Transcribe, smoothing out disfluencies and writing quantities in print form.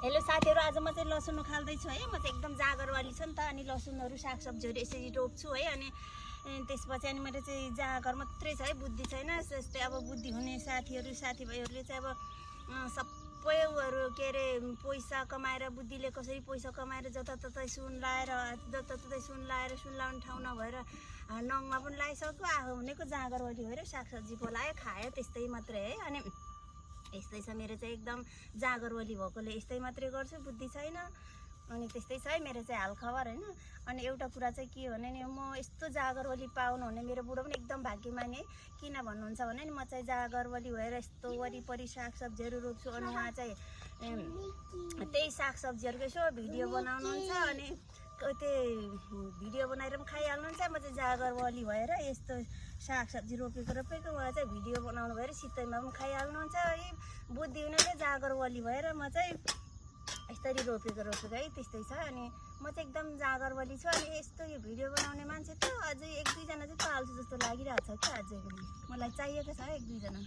Hello साथीहरु, आज म चाहिँ लसुन उखाल्दैछु है। म चाहिँ एकदम जागरवाली छु नि त। अनि लसुनहरु सागसब्जीहरु यसरी रोप्छु है। अनि त्यसपछि अनि मेरो चाहिँ जागर मात्रै छ है, बुद्धि छैन। जस्तै अब बुद्धि हुने साथीभाइहरुले चाहिँ अब सबैहरु के अरे पैसा कमाएर, बुद्धिले कसरी पैसा कमाएर जताततै सुन लाएर सुन लाउने ठाउँ नभएर नङमा पनि लगाइसक्यो। आफू हुनेको जागरवाली भएर सागसब्जी बोलायो खायो, त्यस्तै मात्रै है। अनि यस्तै छ मेरो चाहिँ एकदम जागरवाली भएकोले यस्तै मात्रै गर्छु, बुद्धि छैन। अनि त्यस्तै छ है मेरो चाहिँ हालखबर हैन। अनि एउटा कुरा चाहिँ के भने नि, म यस्तो जागरवाली पाउनु हुने मेरो बुढो पनि एकदम भाग्यमानी है। किन भन्नुहुन्छ भने नि, म चाहिँ जागरवाली भएर यस्तो वरिपरि सागसब्जीहरू रोप्छु। अनि उहाँ चाहिँ त्यही सागसब्जीहरूको यसो भिडियो बनाउनुहुन्छ। अनि त्यही भिडियो बनाएर पनि खाइहाल्नुहुन्छ। म चाहिँ जागरवाली भएर यस्तो सागसब्जी रोपेको उहाँ चाहिँ भिडियो बनाउनु भएर सित्तैमा पनि खाइहाल्नुहुन्छ है। बुद्धि हुनेले जागरवाली भएर म चाहिँ यसरी रोपेको है, त्यस्तै छ। अनि म चाहिँ एकदम जागरवाली छु। अनि यस्तो यो भिडियो बनाउने मान्छे त अझै 1-2 जना चाहिँ पाल्छु जस्तो लागिरहेको छ क्या। अझै पनि मलाई चाहिएको छ 1-2 जना।